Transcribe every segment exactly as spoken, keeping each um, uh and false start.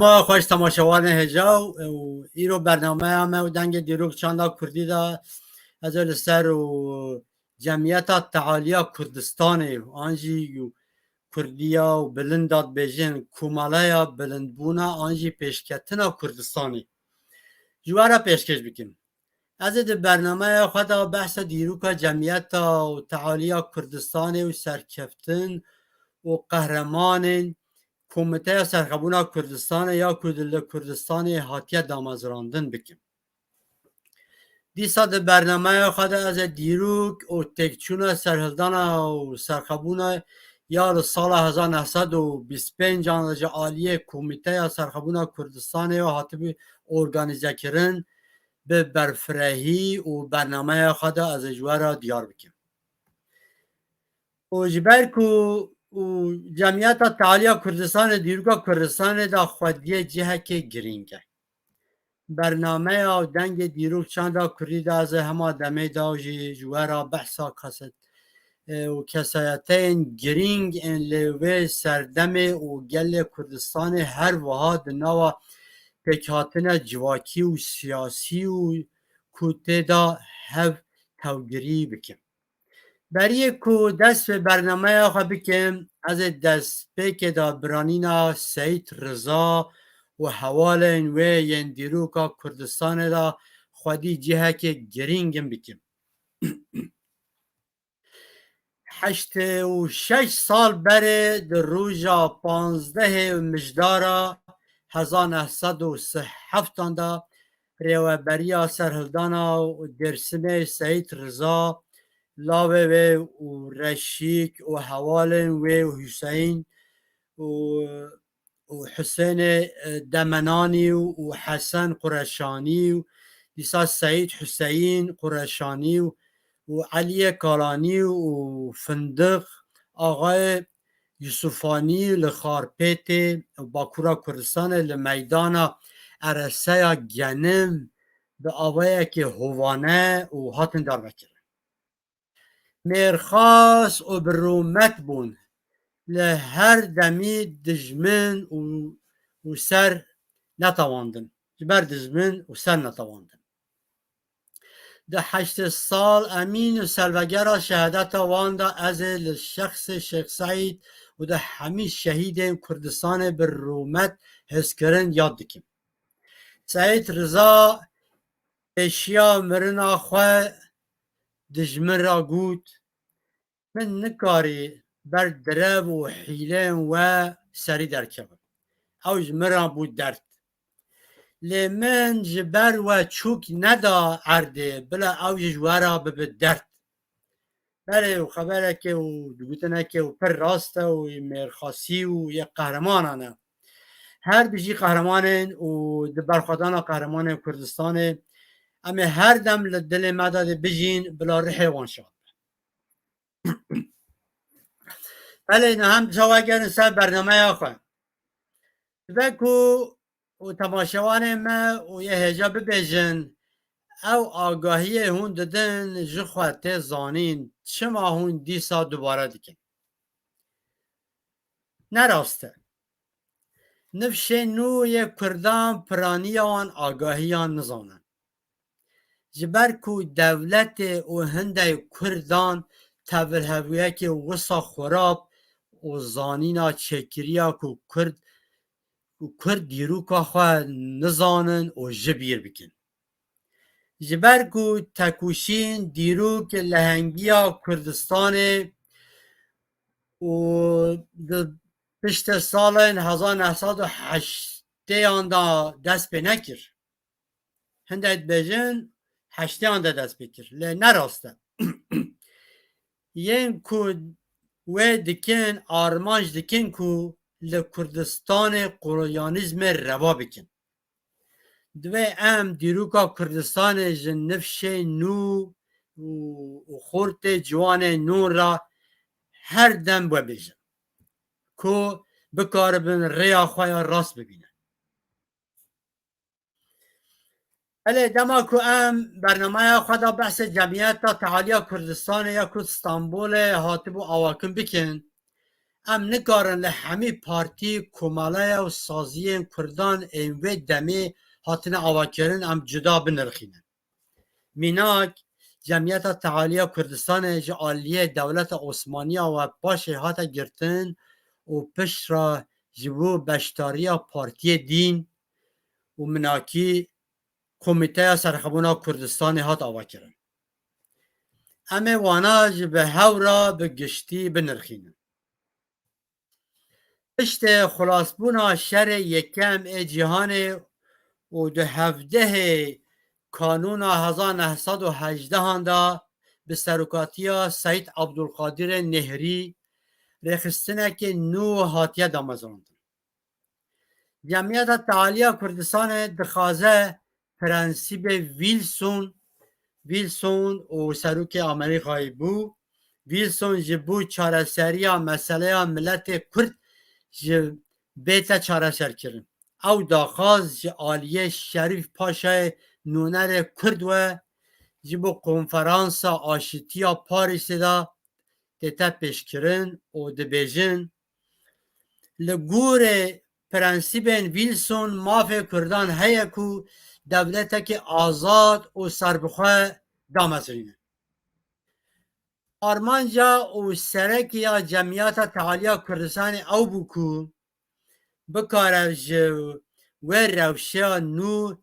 Merhaba, xweş temaşevanê hêja û îro bernameya me û Dengê Dîrok Çanda Kurdî de ez ê li ser û Cemiyeta Tealiya Kurdistanê an jî Kurdiya û bilind da dibêjin, komeleya bilindbûna an jî pêşketina Kurdistanê ji we re pêşkêş bikim. Ez ê di bernameya xwe de behsa dîroka Cemiyeta û Tealiya Kurdistanê û serkeftin û qehremanên Komîteya Serxebûna Kurdistanê ya ku li Kurdistanê hatiye damezrandin bikim. Dîsa di bernameya xwe de ez ê dîrok û têkçûna serhildana û serxebûna ya li sala hezar neh sed û bîst pênc an ji aliyê Komîteya Serxebûna Kurdistanê ya hatibû organîzekirin bi berfirehî û bernameya xwe de ez ê ji we re diyar bikim. Û ji ber ku û Cemiyeta Tealiya Kurdistanê dîroka Kurdistanê de xwediyê cihekê girîng e. Bernameya û Dengê Dîrok Çanda Kurdî de ez ê hema demê de jî ji we re behsa kaset, e, û kesayeteyên girîng ên li wê serdemê û gelê Kurdistanê her wiha di nava pêkhatina civakî û siyasî û ku tê de hev tewgirî bikim. Beriyê ku dest bi bernameya xwe bikim, ez ê destpêkê de biranîna Seyîd Riza û hevalên wê yên dîroka Kurdistanê de xwedî cihekê girîng in bikim. Heştê û şeş sal berê di roja panzdehê Mijdara hezar neh sed û sih heft an de rêweberiya serhildana û Dêrsimê Seyîd Riza, lawê wê û Reşîk û hevalên wê û Huseyîn û û Husênê, e, Demenanî û, û Hesen Qureşanî û dîsa Seyîd Huseyîn Qureşanî û, û Eliyê Kalanî û Findiq Axayê Yusufanî li Xarpêtê û Bakûra Kurdistanê li meydana Ereseya Genim bi avayekê hovane û hatin darvekirin. Mêrxas û bi rûmet bûn. Li her demî dijmin û, û ser netewandin. Ji ber dijmin û ser netewandin. Di heştê sal emîn û selvegera şehadeta wan de ez ê li şexsê Şêx Seîd û di hemî şehîdên Kurdistanê bi rûmet hezkirin yad dikim. Seyîd Riza pêşiya mirina xwe dijmin re got, "Min nikarî ber direv û hîleyên we serî derkevim. Ew ji min re bû derd. Lê min ji ber we çûk neda erdê, bila ew jî ji we re bibe derd." Belê û xeberekê û digotinekê û pir rast e û yê mêrxasî û yê qehremanan e. Her bijî qehremanên û di berxwedana qehremanên Kurdistanê em ê her dem li dilê me de dê bijîn bila rihê wan şad be. Belê niha em dîsa vegerin ser bernameya xwe. Ji ber ku û temaşevanê me û yê hêja bibêjin, ew agahiyê hûn didin ji xwe tê zanîn, çima hûn dîsa dubare dikin? Ne rast e. Nifşên nû yê Kurdan piraniya wan agahiyan nizanin. Ji ber ku dewletê û hindek Kurdan tevilheviyekê wisa xurab û zanîna çêkiriya ku Kurd û Kurd dîroka xwe nizanin û ji bîr bikin. Ji ber ku tekoşîn dîrok lehengiya Kurdistanê û di piştê salên hezar neh sed û heştêyan de dest pê nekir. Hindek dibêjin heştêyan de dest pê kir. Lê ne rast e. Yên ku wê dikin, armanc dikin ku li Kurdistanê kolonyalîzmê reva bikin. Divê em dîroka Kurdistanê ji nifşê nû û, û xortê ciwanê nû re her dem webêjin ku bikaribin rêya xwe ya rast bibînin. Belê dema ku em bernameya xwe de behsê Cemiyeta Tealiya Kurdistanê ya ku Stenbolê hatibû avakin bikin, Em nikarin li hemî partî, komeleya û saziyên Kurdan ên wê demê hatine avakirin em cuda binirxînin. Mînak, Cemiyeta Tealiya Kurdistanê ji aliyê dewleta Osmaniya we paşê hate girtin û piştre ji bo beşdariya partiyê din û minakî Komîteya Serxebûna Kurdistanê hat avakirin. Em ê wana ji bi hev re bi giştî binirxînin. Piştê xilasbûna şerê yekem ê cîhanê û di hevdehê Kanûna hezar neh sed û hejdehan de bi serokatiya Seyîd Abdulqadirê Nehrî rêxistinekê nû hatiye damezrandin. Cemiyeta Tealiya Kurdistanê dixwaze prensîbê Wilson, Wilson û serokê Amerîkayê bû, Wilson ji bo çareseriya meseleya miletê Kurd ji bête çareserkirin. Ew daxwaz ji aliyê Şerîf Paşayê nûnerê Kurd we ji bo konferansa aşitiya Parîsê de tête pêşkirin û dibêjin, li gorî prensîbên Wilson mafê Kurdan heye ku dewletekî azad û serbixwe damezrînin. Armanca û serekî ya Cemiyeta Tealiya Kurdistanê ew bû ku bikare ji wê rewşeya nû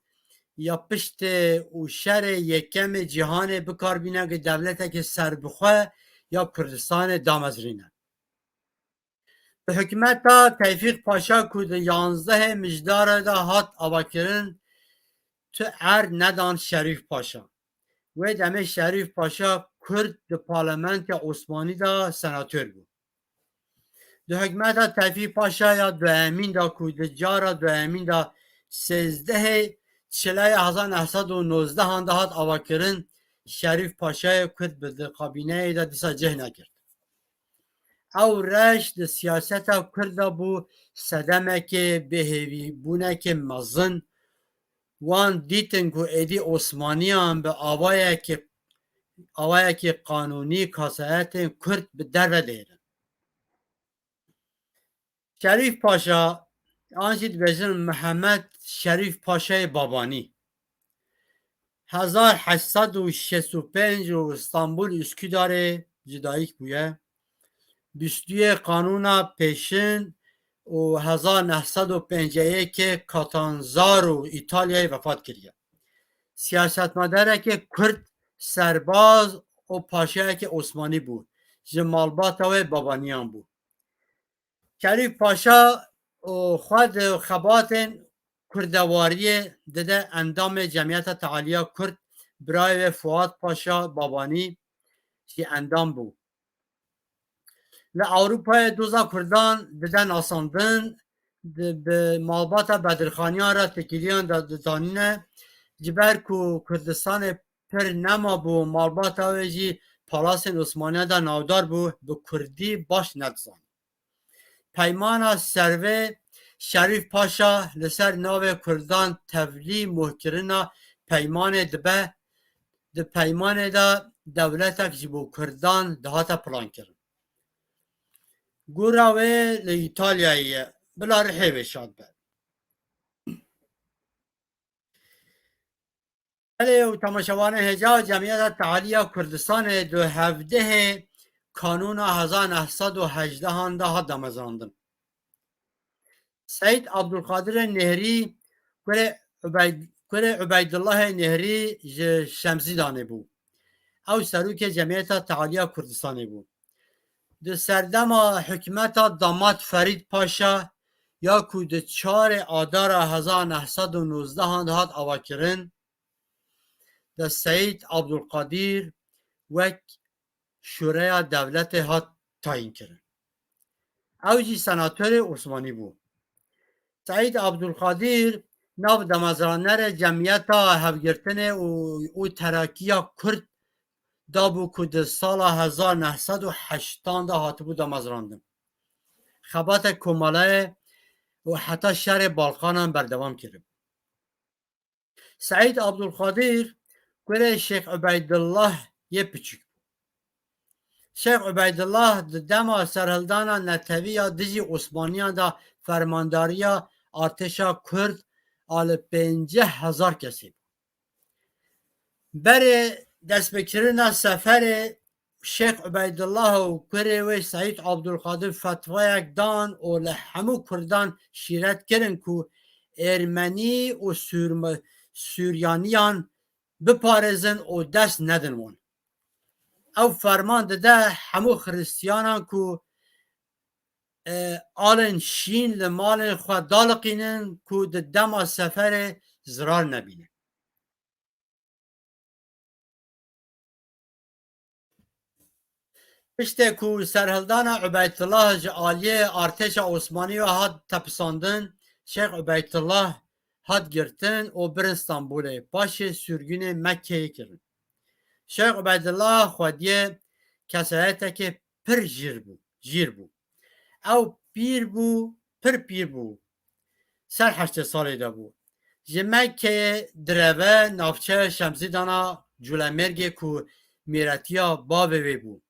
ya piştê û şerê yekemê cîhanê bikar bîne ku dewletekî serbixwe ya Kurdistanê damezrîne. Bi hikûmeta Tevfîq Paşa ku di yanzdehê Mijdarê de hat avakirin, tu erd nedan Şerîf Paşa. Wê demê Şerîf Paşa Kurd di parlamentoya Osmanî de senator bû. Di hikûmeta Tevfîq Paşa ya duyemîn de ku di cara duyemîn de sêzdehê Çilayê hezar neh sed û nozdehan de hat avakirin, Şerîf Paşayê Kurd bi di kabîneyê de dîsa cih negirt. Ew reş di siyaseta Kurd de bû sedemekê bêhêvîbûnekê mezin. Wan dîtin ku êdî Osmaniyan bi awayekê, awayekê qanûnî kasayetên Kurd bi derve dihêlin. Şerîf Paşa, an jî dibêjin Mihemed Şerîf Paşayê Babanî, hezar heşt sed û şêst û pênc û Stenbul Üsküdarê ji dayik bûye. Bîst û duyê Kanûna Pêşin û hezar neh sed û pêncî û yekê Catanzaro Îtalyayê vefat kiriye. Siyasetmedarekê Kurd, serbaz û paşayekê Osmanî bû. Ji malbata wê Babaniyan bû. Şerîf Paşa û xwe di xebatên kurdewariyê dide endamê Cemiyeta Tealiya Kurd, birayê wê Fuat Paşa Babanî jî endam bû. Li Ewropayê doza Kurdan dide nasandin, di, bi malbata Bedirxaniyan re têkiliyan de didanîne, ji ber ku Kurdistanê pir nema bû, malbata wê jî palasên Osmaniya de navdar bû, bi Kurdî baş nedizan. Peymana servê Şerîf Paşa li ser navê Kurdan tevlî mohkirina peymanê dibe, di peymanê de dewletek ji bo Kurdan dihate plankirin. Gora wê li Îtalyayê ye, bila rihê wê şad be. Belê û temaşevanên hêja, Cemiyeta Tealiya Kurdistanê di hevdehê Kanûna hezar neh sed û hejdehan de hat damezrandin. Seyîd Abdulqadirê Nehrî kurê Ubeyd-, kurê Ubeydullahê Nehrî ji Şemzîdanê bû. Ew serokê Cemiyeta Tealiya Kurdistanê bû. Di serdema hikûmeta Damat Ferîd Paşa ya ku di çarê Adara hezar neh sed û nozdehan de hat avakirin, de Seyîd Abdulqadir wek Şûreya Dewletê hat tayînkirin. Ew jî senatorê Osmanî bû. Seyîd Abdulqadir nav damezranerê Cemiyeta Hevgirtinê û, û Terakiya Kurd dabû ku di sala hezar neh sed û heştan de hatibû damezrandin. Xebatê komeleyê û heta şerê Balkanan berdewam kiribû. Seîd Abdulqadir kurê Şêx Ubeydullah yê piçûk bû. Şêx Ubeydullah di dema serhildana netewî ya dijî Osmaniyan de fermandariya artêşa Kurd a li pêncî hezar kesî bû. Berê destpêkirina seferê Şêx Ubeydullah û kurê wê Seîd Abdulkadir fetvayek dan û li hemû Kurdan şîret kirin ku Ermenî û Sûrme-, Sûryaniyan biparêzin û dest nedin wan. Ew ferman dide hemû Xiristiyanan ku, e, alên şîn li malên xwe daliqînin ku di dema seferê zirar nebînin. Piştê ku serhildana Ubeydullah ji aliyê artêşa Osmanî ve hat tepisandin, Şêx Ubeydullah hat girtin û birin Stenbolê, paşê sürgünê Mekkeyê kirin. Şêx Ubeydullah xwediyê kesayetekê pir jîr bû, jîr bû. Ew pîr bû, pir pîr bû. Ser heştê salê de bû. Ji Mekkeyê direve navçeya Şemzîdana Culemêrgê ku mîretiya bavê wê bû.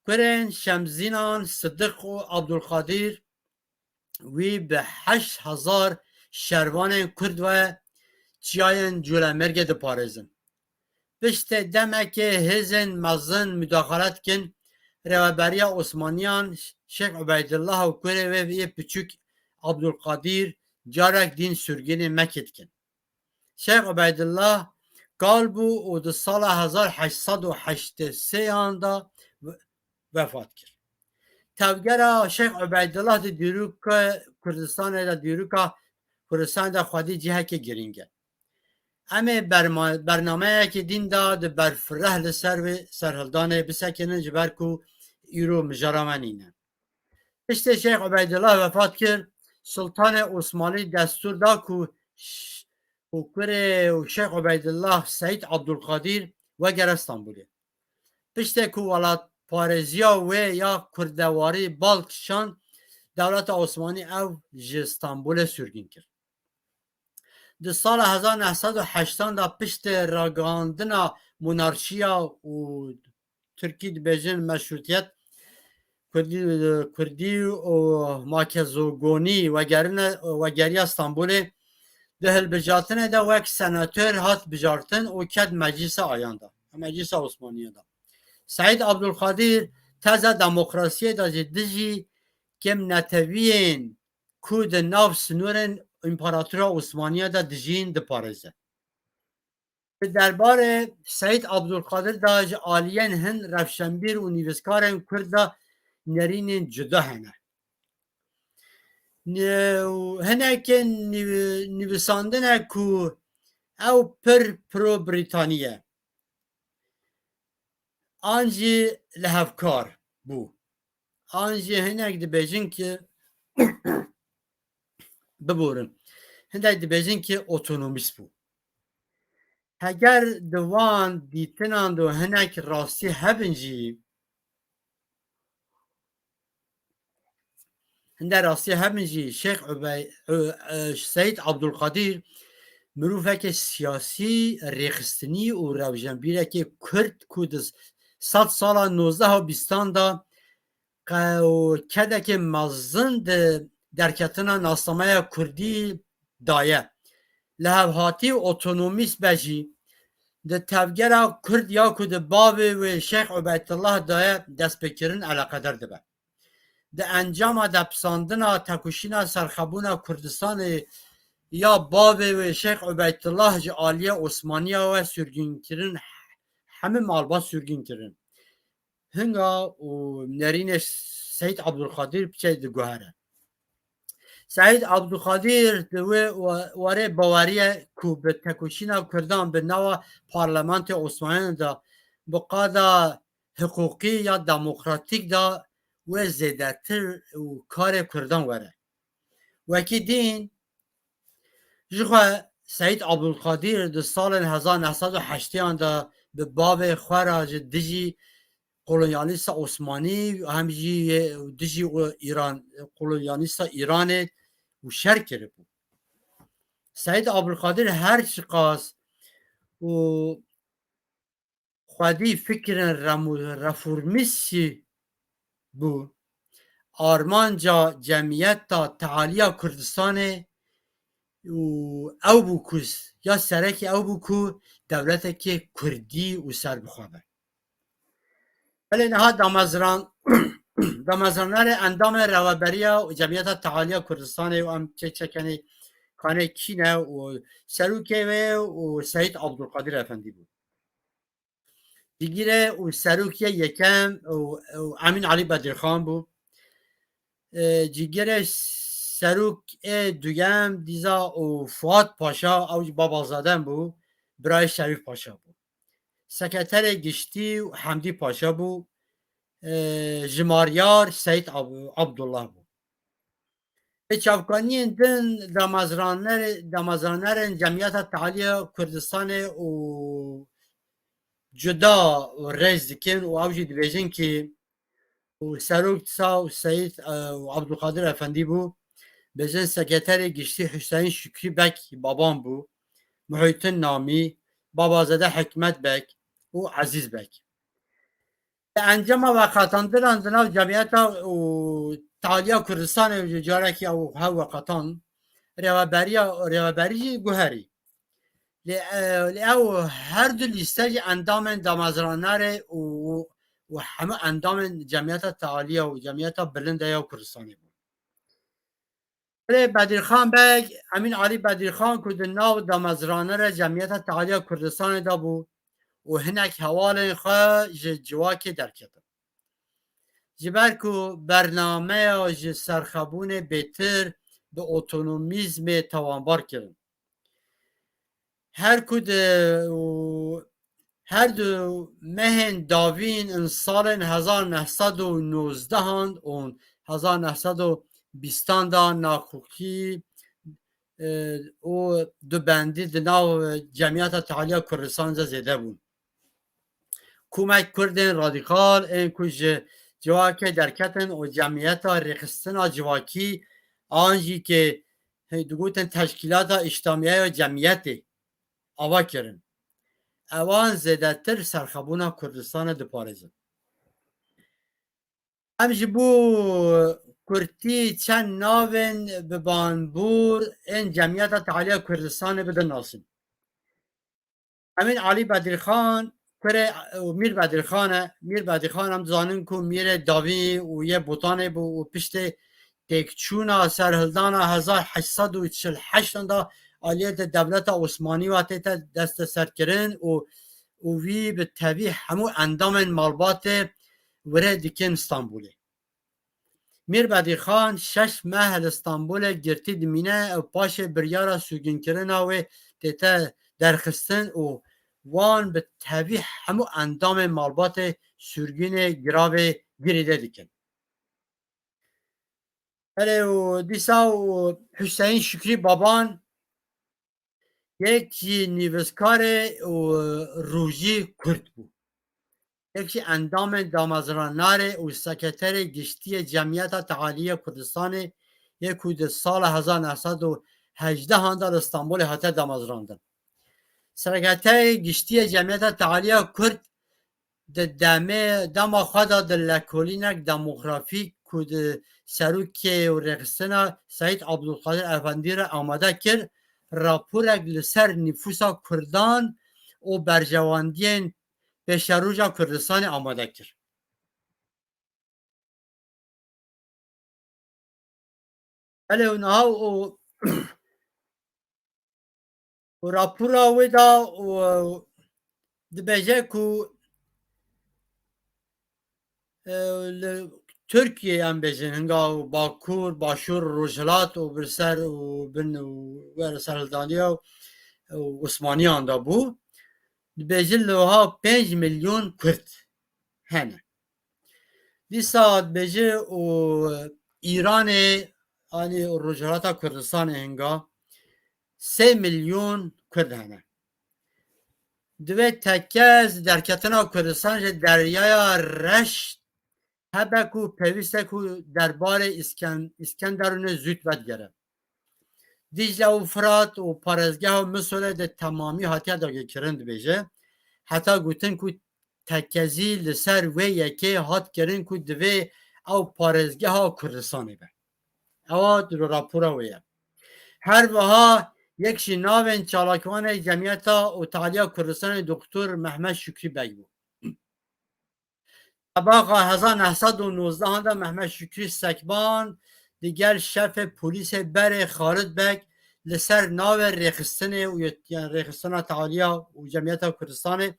Kurên Şemzînan Sidiq û Abdulkadir wî bi heşt hezar şervanên Kurd ve çiyayên Culemêrgê diparêzin. Piştê demekê hêzên mezin mudaxale dikin, rêveberiya Osmaniyan Şêx Ubeydullah û kurê wê yê piçûk Abdulkadir carek din sürgünê Mekkê dikin. Şêx Ubeydullah kal bû û di sala hezar heşt sed û heştê sêyan de ve-, vefat kir. Tevgera Şêx Ubeydullah di dîroka Kurdistanê de, dîroka Kurdistanê de xwedî cihekê girîng e. Em ê berma-, bernameyekê din de di berfireh li ser vê serhildanê bisekinin, ji ber ku îro mijara me nîne. Piştê Şêx Ubeydullah vefat kir, Sultanê Osmanî destûr da ku ş-, û kurê û Şêx Ubeydullah Seîd Abdulkadir wegere Stenbolê. Piştê ku welatparêziya wê ya kurdewarî bal kişand, dewleta Osmanî ew ji Stenbolê sürgün kir. Di sala hezar neh sed û heştan de piştê ragihandina monarşiya û Tirkî dibêjin meşrûtiyet, Kurdî, Kurdî û makezogonî wegerine, wegeriya Stenbolê, di hilbijartinê de wek senator hat bijartin û ket meclisa ayan de, meclisa Osmaniyan de. Seîd Abdulkadir teza demokrasiyê de ji dijî kêmnetewiyên ku di nav sînorên Împaratora Osmaniya de dijîn diparêze. Di derbarê Seîd Abdulkadir de ji aliyên hin rewşenbîr û nivîskarên Kurd de nerînên cuda hene. Ni-, û hinekê nîv-, nivîsandine ku ew pir pro-Brîtanî ye. An jî lihevkar bû. An jî hinek dibêjin ki, biborin, hinek dibêjin ki otonomîst bû. Heger di van dîtinan de hinek rastî hebin jî, hinde rastî hebin jî Şêx Ubey-, Ü-, e, Seîd Abdulkadir mirovekê siyasî, rêxistinî û rewşenbîrekê Kurd ku di sed sala nozdeh û bîstan de qe-, û kedekê mezin di derketina nasnameya Kurdî daye. Lihevhatî û otonomîst be jî, di tevgera Kurd ya ku di bavê wê Şêx Ubeydullah daye destpêkirin eleqeder dibe. Di encama depisandina tekoşîna serxebûna Kurdistanê ya bavê wê Şêx Ubeydullah ji aliyê Osmaniya we sürgünkirin, hemî malbat sürgün kirin. Hinga û nerînê Seîd Abdulkadir piçe diguhere. Seîd Abdulkadir di wê wa-, warê baweriye ku bi tekoşîna Kurdan bi nava Parlamentê Osmaniyan de bi qada hiqûqî ya demokratîk de wê zêdetir û karê Kurdan were. Wekî din, jixwe Seîd Abdulkadir di salên hezar neh sed û heştêyan de bi bavê xwe re ji dijî kolonyalîsta Osmanî, hem jî yê dijî Îran, kolonyalîsta Îranê û şer kiribû. Seîd Abdulkadir her çiqas û xwedî fikirên remo-, reformîstî bû. Armanca Cemiyeta Tealiya Kurdistanê û ew bû ku s-, ya serekî ew bû ku dewletekê kurdî û serbixwe be. Belê niha damezran-, damezrannerê endamên rêveberiya û Cemiyeta Tealiya Kurdistanê û em çê çekenê kanê kî ne û serokê wê û Seyîd Abdulkadir Efendî bû. Cîgirê û serokê yekem û, û Emîn Elî Bedirxan bû. E, cîgirê serokê duyem dîza û Fuat Paşa, ew jî Babazade bû, birayê Şerîf Paşa bû. Sekreterê giştî Hemdî Paşa bû. E, jimaryar Seyîd Ab-, Abdullah bû. Bi çavkaniyên din damezranerê-, damezranerên Cemiyeta Tealiya Kurdistanê û cuda rêz dikin û ew jî dibêjin ki û serok dîsa û Seyîd, e, û Abdulkadir Efendî bû, bêjin sekreterê giştî Hüseyin Şükrî Bek Baban bû, Muhîtin Namî, Babazade Hikmet Bek û Ezîz Bek. Di encama veqetandinan di nav cemiyeta û Tealiya Kurdistanê û carekî ew hev veqetan rêveberiya, rêveberî jî guherî. Lê, e, lê ew her du lîste jî endamên damezranerê û, û hemû endamên Cemiyeta Tealiya û Cemiyeta Bilind ya Kurdistanê bûn. Belê Bedirxan Beg, Emîn Alî Bedirxan ku di nav damezranere Cemiyeta Tealiya Kurdistanê de bû û hinek hevalên xwe ji civakê derketin. Ji ber ku bernameya ji serxebûnê bêtir bi otonomîzmê tawanbar kirin. Her ku di, û her du mehên davîn in salên hezar neh sed û nozdehan û hezar neh sed û bîstan de naxoxî, e, û dubendî di nav Cemiyeta Tealiya Kurdistanê de zêde bûn. Komek Kurdên radîkal ên ku ji civakê derketin û Cemiyeta Rêxistina Civakî an jî ke, hey, digotin Teşkîlata Îştamiyeya Cemiyetê ava kirin. Ewan zêdetir serxebûna Kurdistanê diparêzin. Em ji bo kurtî çend navên bibanbûr ên Cemiyeta Tealiya Kurdistanê bidin nasin. Emîn Alî Bedirxan, kurê, û Mîr Bedirxan e. Mîr Bedirxan em dizanin ku mîrê davî û yê Botanê bû û piştê têkçûna serhildana hezar heşt sed û çil heşt de aliyê de dewleta Osmanî ve tête desteserkirin û, û wî bi tevî hemû endamên malbatê wire dikin Stenbolê. Mîr Bedîxan şeş meh li Stenbolê girtî dimîne û paşê biryara sûgînkirina wê tête derxistin û wan bi tevî hemû endamên malbatê sûrgûnê giravê girêdê dikin. Erê û dîsa û Hüseyin Şükrî Baban yek jî nivîskarê û rojî Kurd bû. Yek jî endamên damezranarê û sekreterê giştî yê Cemiyeta Tealiya Kurdistanê yê ku di sala hezar neh sed û hejdehan de li Stenbolê hate damezrandin. Sekreterê giştî yê Cemiyeta Tealiya Kurd di demê, dema xwe de di lekolînek demografîk ku di serokê û rêxistina Seyîd Abdulkadir Efendî re amade kir, raporek li ser nîfûsa Kurdan û berjewendiyên pêşeroja Kurdistanê amade kir. Belê û niha û, û rapora wê de û dibêje ku, e, li Tirkiyê em bêjin hinga Bakur, Başûr, Rojhilat û bi ser û bin û wer serhildaniya û Osmaniyan de bû. Dibêjin li wiha pênc milyon Kurd hene. Dîsa dibêje û Îranê, anî Rojhilata Kurdistanê hinga sê milyon Kurd hene. Divê tekez derketina Kurdistan ji Deryaya Reş hebe ku pêwîst e ku derbarê Îsken-, Îskenderunê zût vedigere. Dîcle û Firat û parêzgeha Misolê di temamî hatiye dagirkirin dibêje. Heta gotin ku tekezî li ser wê yekê hat kirin ku divê ew parêzgeha Kurdistanê be. Ewa di rapora wê ye. Her wiha yek ji navên çalakvanê Cemiyeta û Tealiya Kurdistanê Doktor Mehmet Şükrü Beg bû. Tebaxa hezar neh sed û nozdehan de Mehmet Şükrü Sekban digel şefê polîsê berê Xalid Beg li ser navê rêxistinê û yet-, yani rêxistina Tealiya û Cemiyeta Kurdistanê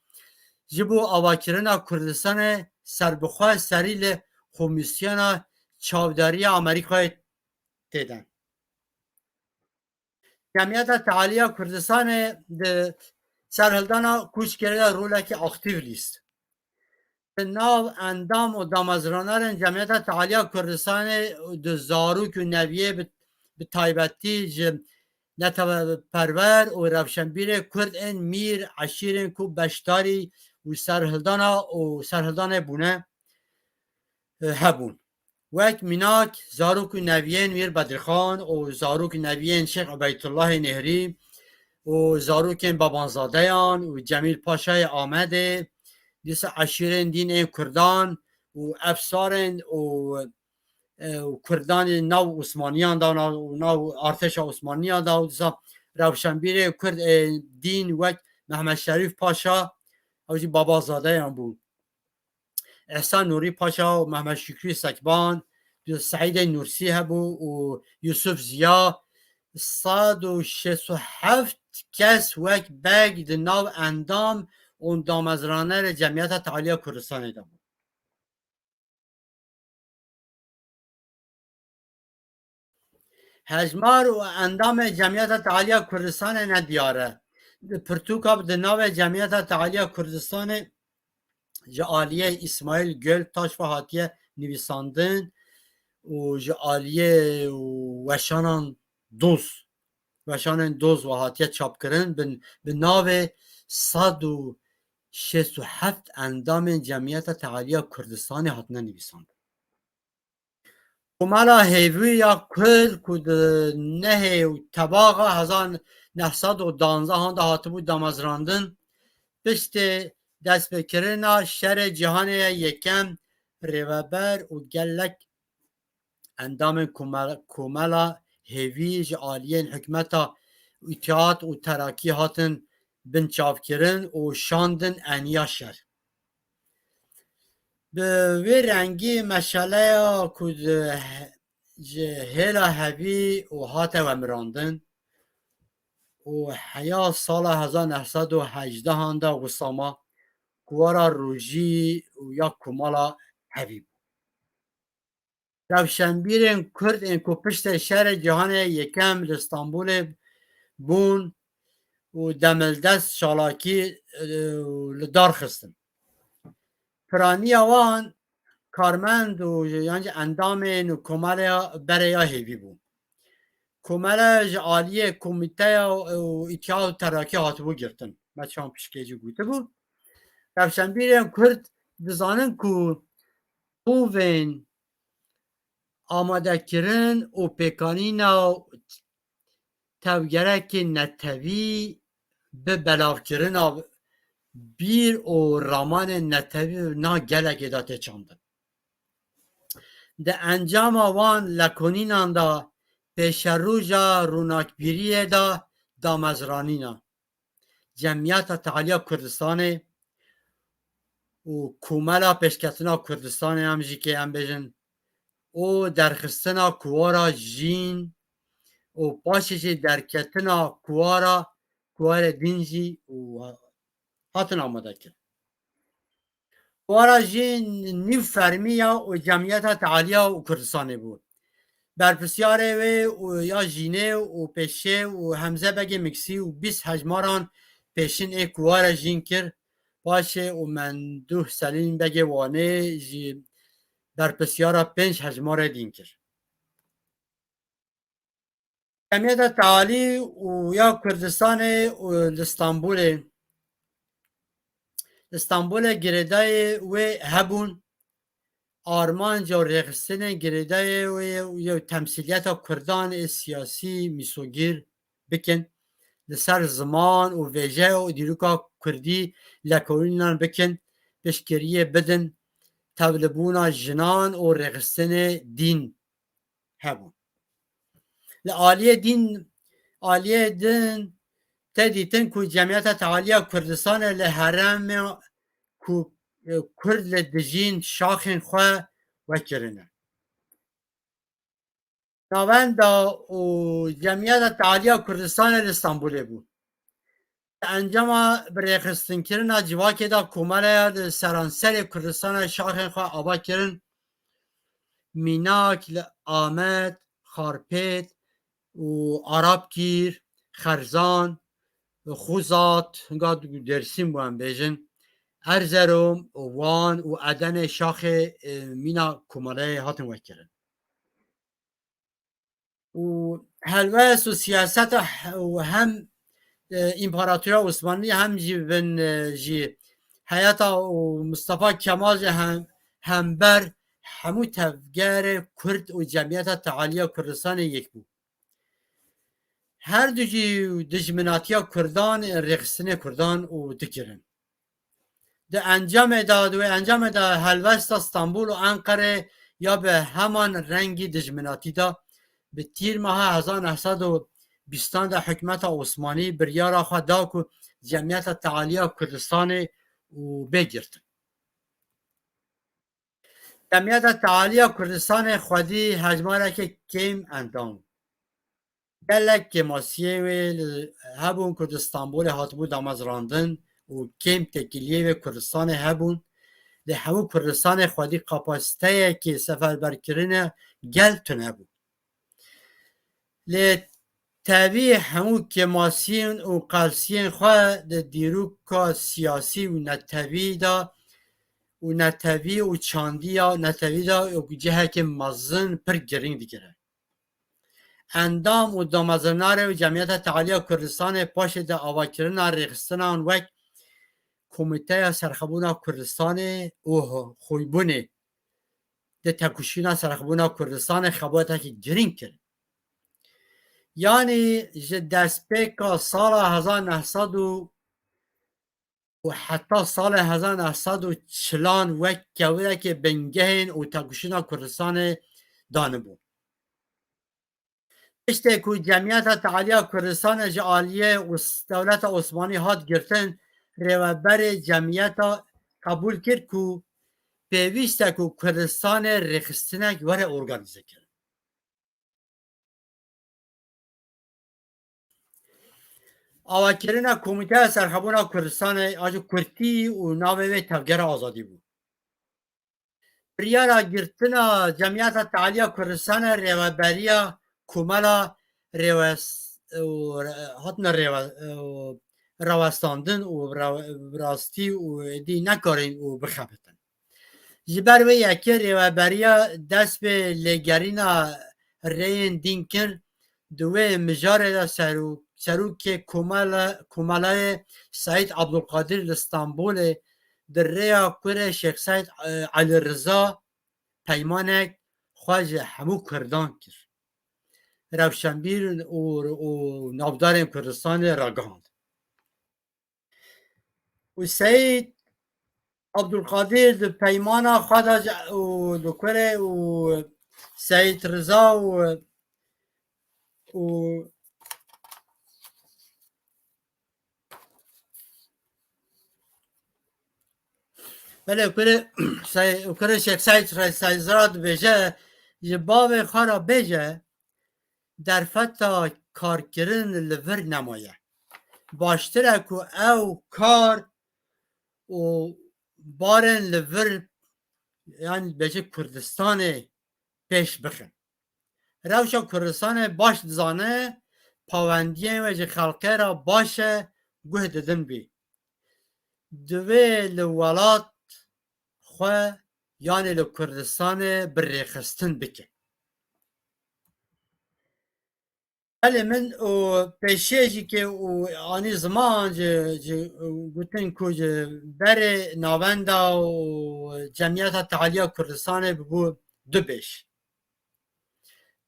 ji bo avakirina Kurdistanê serbixwe serî li Komîsyona Çavdariya Amerîkayê têden. Cemiyeta Tealiya Kurdistanê di serhildana Koçkerê de rolekî aktîv lîst. Di nav endam û damezranerên Cemiyeta Tealiya Kurdistanê di zarok û neviyê bi, bi taybetî ji neteweperwer û rewşenbîrê Kurd ên mîr eşîrên ku beşdarî û serhildana û serhildanê bûne, e, hebûn. Wek mînak zarok û neviyên Mîr Bedirxan û zarok û neviyên Şêx Ubeytullahê Nêhrî û zarokên Babanzadeyan û Cemîl Paşayê Amedê, dîsa eşîrên dîn ên Kurdan û efsarên û, e, û Kurdanê nav Osmaniyan da, nav, nav artêşa Osmaniyan da û dîsa rewşenbîrê Kurd ê dîn wek Mehmet Şerîf Paşa, ew jî Babanzadeyan bû. Ehsan Nûrî Paşa û Mehmet Şükrî Sekban, Seîdê Nûrsî hebû û Yusuf Ziya, sed û şêst û heft kes wek beg di nav endam û damezranerê Cemiyeta Tealiya Kurdistanê de bû. Hejmar û endamê Cemiyeta Tealiya Kurdistanê ne diyar e. Di pirtûka bi di navê Cemiyeta Tealiya Kurdistanê ji aliyê Îsmaîl Göltaş ve hatiye nivîsandin û ji aliyê weşanan doz, weşanên doz ve hatiye çapkirin, bi, bi navê sed û şêst û heft endamên Cemiyeta Tealiya Kurdistanê hatine nivîsandin. Komela Hêvî ya Kurd ku di nehê û tebaxa hezar neh sed û danzdehan de hatibû damezrandin, piştê destpêkirina Şerê Cîhanê ya Yekem rêveber û gelek endamên komel-, Komela Hêvî ji aliyên hikûmeta Îtîhat û Terakî hatin binçavkirin û şandin eniya şer. Bi vê rengî meşaleya ku di he-, ji hêla hevî û hate wemirandin û heya sala hezar neh sed û hejdehan de wisama kuwara rojî û ya Komela Hevî bû. Rewşenbîrên Kurd ên ku piştê Şerê Cîhanê Yekem li Stenbolê bûn û demildest çalakî, e, li dar xistin. Piraniya wan karmend û yan jî endamên û komeleya berê ya Hêvî bû. Komele ji aliyê komîteya û îtîhat û terakî hatibû girtin. Me çawan pişkê jî gotibû. Rewşenbîrên Kurd dizanin ku tovên amadekirin û pêkanîna tevgerekê netewî bi belavkirina bîr û ramanên netewî na gelekê de tê çandin. Di encama wan lekonînan de pêşeroja ronakbîriyê de damezranîna Cemiyeta Tealiya Kurdistanê û Komela Pêşketina Kurdistanê em jî kê em bêjin û derxistina kuwara jîn û paşê jî derketina kuwara, kuwarê din jî û hatin amade kirin. Wara jî nîv fermî ya û Cemiyeta Tealiya û Kurdistanê bû. Berpirsiyarê wê û ya jînê û pêşê û Hemze Begê Miksî û bîst hejmaran pêşin ê kuwara jîn kir. Paşê û Menduh Selîm Begê Wanê jî berpirsiyara pênc hejmarê dîn kir. Cemiyeta Tealî û ya Kurdistanê û li Stenbolê, li Stenbolê girêdayê wê hebûn, armanca rêxistinê girêdayê wê û yew temsîliyeta Kurdan ê siyasî mîsogîr bikin, li ser ziman û vêje û dîroka Kurdî lekolînan bikin, piştgiriyê bidin, tevlibûna jinan û rêxistinê dîn hebûn. Li aliyê dîn, aliyê din te dîtin ku Cemiyeta Tealiya Kurdistanê li herêmê ku, e, Kurd li dijîn şaxên xwe wekirine. Navenda û Cemiyeta Tealiya Kurdistanê li Stenbolê bû. Encama bi rêxistinkirina civakê de komeleya li seranserê Kurdistanê şaxên xwe ava kirin. Mînak li Amed, Xarpêt û Arabkîr, Xerzan, Xuzat, hinga Dêrsim û em bêjin, Erzerom, Wan û Edenê şaxê, e, mîna komeleyê hatin wekirin. Û helwest û siyaseta he-, û hem, e, Împaratoriya Osmanlî hem jî bin, e, jî heyeta û Mustafa Kemal jî hem, hember hemû tevgerê Kurd û Cemiyeta Tealiya Kurdistanê yek bû. Her du jî dijminatiya Kurdan, rêxistinê Kurdan û dikirin. Di encamê de, di wê encamê de helwesta Stenbol û Enqerê ya bi heman rengî dijminatî de, bi tîrmeha hezar neh sed û bîstan de hikûmeta Osmanî biryara xwe da ku Cemiyeta Tealiya Kurdistanê û bê girtin. Cemiyeta Tealiya Kurdistanê xwedî hejmareke kêm endam. Gelek kêmasiyê wê li, hebûn ku di Stenbolê hatibû damezrandin û kêm têkiliyê wê Kurdistanê hebûn. Lê hemû Kurdistanê xwedî kapasiteyekê seferberkirine gel tune bû. Lê tevî hemû kêmasiyên û qelsiyên xwe di dîroka siyasî û netewî de û netewî û çandiya netewî de wekî cihekê mezin pir girîng digire. Endam û damezrênarê û Cemiyeta Tealiya Kurdistanê paşê di avakirina rêxistinan wek Komîteya Serxwebûna Kurdistanê û Xoybûnê di têkoşîna serxwebûna Kurdistanê xebatekî girîng kirin. Yanî ji destpêka sala hezar neh sed û û heta salê hezar neh sed û çilan wek kewirekê bingehên û têkoşîna Kurdistanê danibû. Piştê ku Cemiyeta Tealiya Kurdistanê ji aliyê Os-, dewleta Osmanî hat girtin, rêveberê cemiyeta qebûl kir ku pêwîst e ku Kurdistanê rêxistinek were organîze kirin. Avakirina Komîteya Serxwebûna Kurdistanê a ji kurtî û navê wê Tevgera Azadî bû. Biryara girtina Cemiyeta Tealiya Kurdistanê rêveberiya komela rêwes-, û re-, hatine rêwe-, û rawestandin û ra-, rastî û êdî nekarîn û bixebitin. Ji ber wê yekê rêveberiya dest bi lêgerîna rêyên dîn kir. Di wê mijarê de serok-, serokê komela-, komelayê Seîd Abdulkadir li Stenbolê di rêya kurê Şêx Seîd, e, Elî Riza peymanek xwe ji hemû Kurdan kir. Rewşenbîr û, û navdarên Kurdistanê ragihand. Û Seyîd Abdulkadir di peymana xwe de ji, û li kurê û Seyîd Riza û, û belê kurê, Sey-, kurê Şêx Seyîd Re-, Seyîd Zira dibêje, ji bavê xwe re bêje, derfeta karkirin li vir nemaye. Baştir e ku ew kar û barên li vir, yanî bêje Kurdistanê pêş bixin. Rewşa Kurdistanê baş dizane, pawendiyên wê ji xelkê re baş e, guh didin bî. Divê li welat xwe, yanê li Kurdistanê bi rêxistin bike. Belê min û pêşiyê jî ke û anî ziman ji, ji, gotin ku ji berê navenda û Cemiyeta Tealiya Kurdistanê bibû du bêş.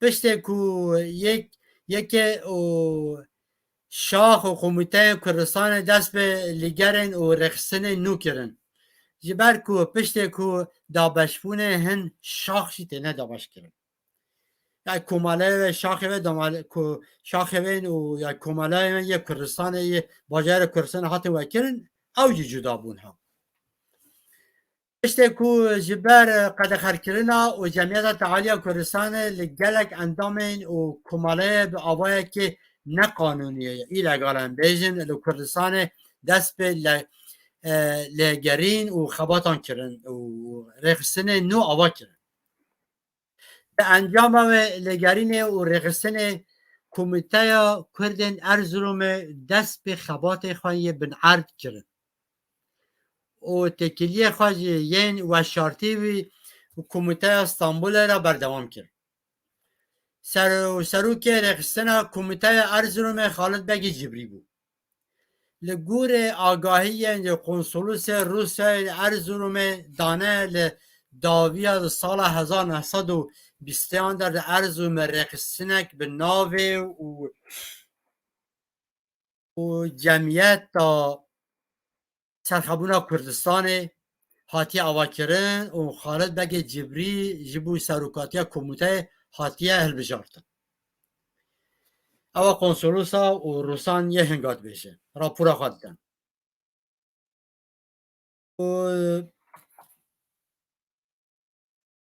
Piştê ku yek, yekê û şax û komîteyên Kurdistanê dest bi lîgerên û rêxistinên nû kirin. Ji ber ku piştê ku dabeşbûnê hin şax jî têne dabeşkirin. Ya komaleyê ve şaxê ve damal-, ku şaxê ve û ya komaleyê ve yê Kurdistanê, yê bajarê Kurdistanê hatin vekirin, ew jî cuda bûn hev. Piştê ku ji ber qedexerkirina û Cemiyeta Tealiya Kurdistanê li gelek endamên û komaleyê bi avayekê neqanûnî ye, îlegal em bêjin, li Kurdistanê dest bi le-, e, lêgerîn û xebatan kirin û rêxistinê nû ava kirin. Di encama wê lêgerînê û rêxistinê Komîteya Kurdên Erzurumê dest bi xebatê xwe yê binerd kirin û têkiliyê xwe ji yên weşartî wî û Komîteya Stenbolê re berdewam kir. Ser-, serokê rêxistina Komîteya Erzurumê Xalid Begê Cibrî bû. Li gorî agahiyên ji Konsolisê Rûsyayê li Erzurumê dane, li dawiya di sala hezar neh sed û bîst de li Erzurumê rêxistinek bi navê û, û Cemiyeta Serxebûna Kurdistanê hatiye avakirin û Xalid Begê Cibrî ji bo serokatiya komîteyê hatiye hilbijartin. Ewa konsolosa û Rûsan yê hinga dibêje, rapora xwe didin. Û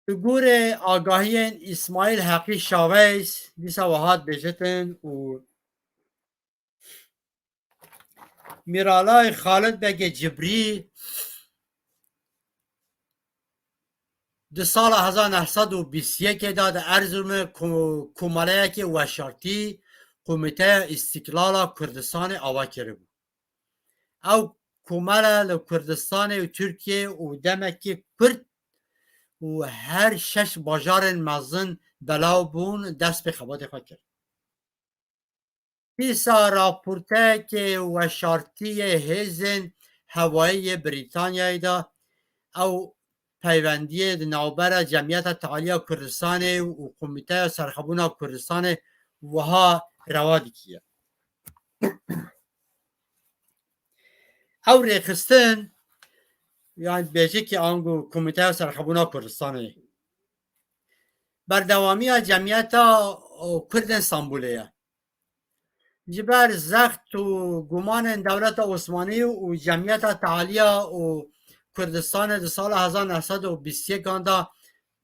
li gorî agahiyên Îsmaîl Heqî Şaveys dîsa wiha dibêjitin û Mîralay Xalid Begê Cibrî di sala hezar neh sed û bîst yekê de di Erzurumê ko-, komeleyekê weşartî Komîteya Îstîklala Kurdistanê ava kiribû. Ew komele li Kurdistanê û Tirkiyê û demekî kurt û her şeş bajarên mezin belav bûn, dest bi xebatê xwe kir. Dîsa raporteyekê weşartiyê hêzên hewayî yê Brîtanyayê de ew peywendiyê di navbera Cemiyeta Tealiya Kurdistanê û Komîteya Serxebûna Kurdistanê wiha rewa dikiye. Ew rêxistin, yan bêjikî ango Komîteya Serxebûna Kurdistanê, berdewamiya Cemiyeta Kurdên Stenbolê ye. Ji ber zext û gumanên dewleta Osmanî û Cemiyeta Tealiya û Kurdistanê di sala hezar neh sed û bîst yekan de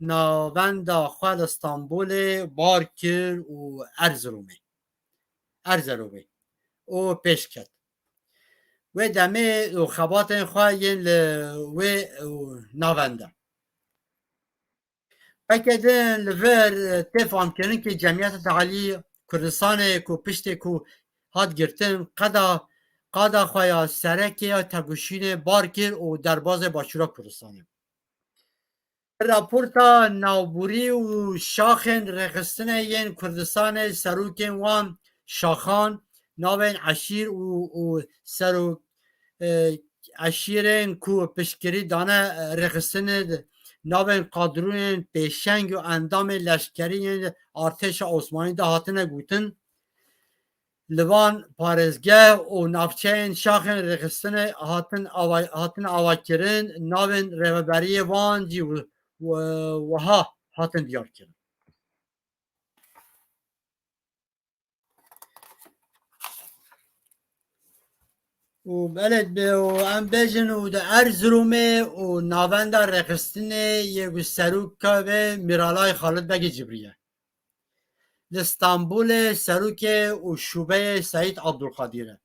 navenda xwe li Stenbolê bar kir û Erziromê, Erzeromê û pêş ket. Wê demê û xebatên xwe yên li wê û navenda. Weke din li vir, e, tê famkirin ku Cemiyeta Tealî Kurdistanê ku piştê ku hat girtin, qeda, qada xwe ya serekê ya tegoşînê bar kir û derbazê Başûra Kurdistanê. Raporta navborî û şaxên rêxistinê yên Kurdistanê, serokên wan şaxan, navên eşîr û, û serok, e, eşîrên ku piştgirî dane, e, rêxistinê, navên qadrûnên pêşeng û endamên leşkerî yên artêşa Osmanî de hatine gotin. Li van parêzgeh û navçeyên şaxên rêxistinê hatin ava-, hatin avakirin, navên rêveberiyê wan jî wi-, wi-, wiha hatin diyarkirin. Û belê be, û em bêjin û di Erziromê û navenda rêxistinê yê ku serok ke be Mîralay Xalid Begê Cibrî ye. Li Stenbolê serokê û şûbeyê Seyîd Abdulqadîr e.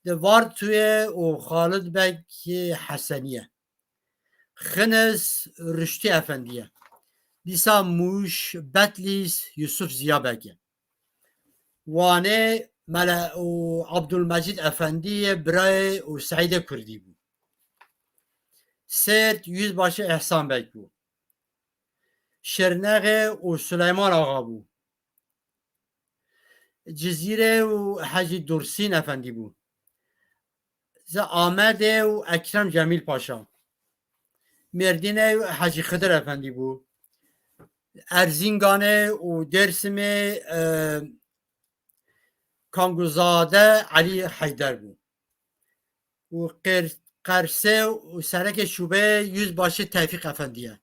Di Vartûyê û Xalid Beg Hesenî ye. Xinis Ruştî Efendî ye. Dîsa Mûş, Betlîs, Yusuf Ziya Beg e. Wanê Mele û Abdulmecîd Efendî yê birayê û Seîdê Kurdî bû. Sêrt Yüzbaşı Ehsan Beg bû. Şirnexê û Suleyman Axa bû. Cizîrê û Hecî Dursîn Efendî bû. Zi Amedê û Ekrem Cemîl Paşa. Mêrdînê û Hecî Xidir Efendî bû. Erzînganê û Dêrsimê, e, Kangûzade Elî Heyder bû. Û Qêr-, Qersê û serekê şûbeyê Yüzbaşı Tevfik Efendi ye.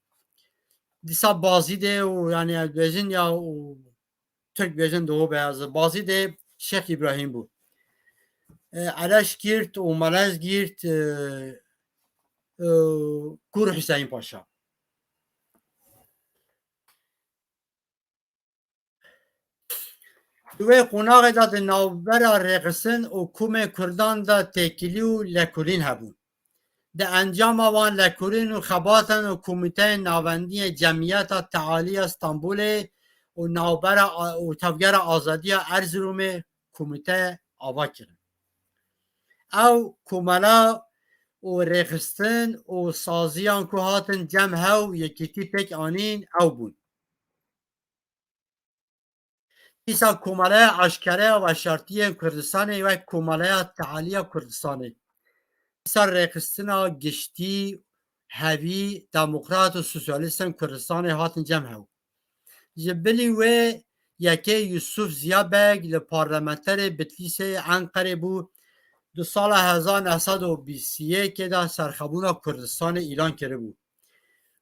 Dîsa Bazîdê û, yani, bêjin ya û Tirk bêjin Doğu Beyazı. Bazîdê Şêx Îbrahîm bû. E, Eleşkîrt û Malezgîrt, e, e, Kur Hüseyin Paşa. Di wê qonaxê de di navbera rêxistin û komên Kurdan de têkilî û lekolîn hebûn. Di encama van lekolîn û xebatan û Komîteyên Navendî yê Cemiyeta Tealiya Stenbolê û navbera a-, û Tevgera Azadiya Erziromê komîte ava kirin. Ew komela û rêxistin û saziyan ku hatin cem hew yekîtî pêk anîn ew bûn. Dîsa Komeleya Eşkereya Veşartiyên Kurdistanê wek Komeleya Tealiya Kurdistanê. Dîsa rêxistina giştî, hevî, demokrat û sosyalîstên Kurdistanê hatin cem hew. Ji bilî wê yekê Yusuf Ziya Beg li parlamenterê Bitlîsê Enqerê bû. Di sala hezar neh sed û bîst û yekê de serxebûna Kurdistanê îlan kiribû.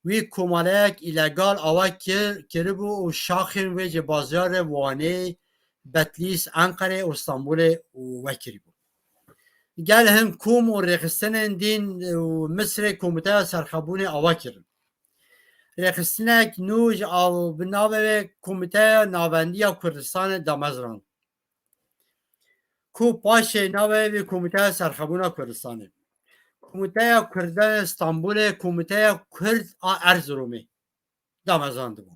Wî komeleyek îlegal ava kir, kiribû û şaxên wê ji bajarê Wanê, Betlîs, Enqerê û Stenbolê wekirîbû. Gel hin kom û rêxistinên din û Misirê Komîteya Serxebûnê ava kirin. Rêxistinek nû ji av-, bi navê wê Komîteya Navendiya Kurdistanê damezrand. Ku paşê navê wê Komîteya Serxebûna Kurdistanê. Komîteya Kurdan Stenbolê, Komîteya Kurd a Erziromê damezrandibû.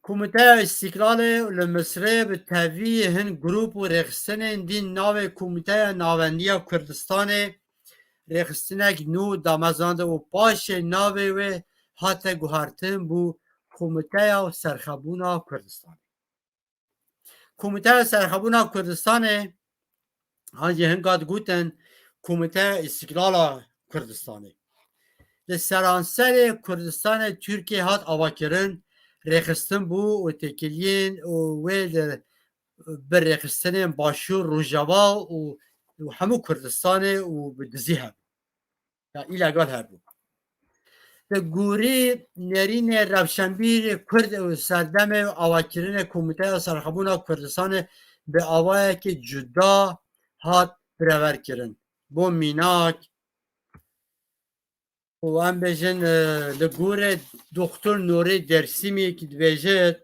Komîteya Îstîklalê li Misirê bi tevî hin grûp û rêxistinên din navê Komîteya Navendiya Kurdistanê rêxistinek nû damezrand û paşê navê wê hate guhertin bû Komîteya Serxebûna Kurdistanê. Komîteya Serxebûna Kurdistanê, an jî hin gat gotin, Komîteya Îstîklala Kurdistanê. Li seranserê Kurdistanê Tirkiye hat avakirin, rêxistin bû û têkiliyên û wê li bi rêxistinên Başûr, Rojava û, û hemû Kurdistanê û bi dizî hebû. Ya îlegal hebû. Li gorî nêrînê rewşenbîrê Kurd û serdemê û avakirinê Komîteya Serxebûna Kurdistanê bi awayekî cuda hat bireverkirin. Bo mînak, û em bêjin, e, li gorê Doktor Nûrê Dêrsimî ki dibêje,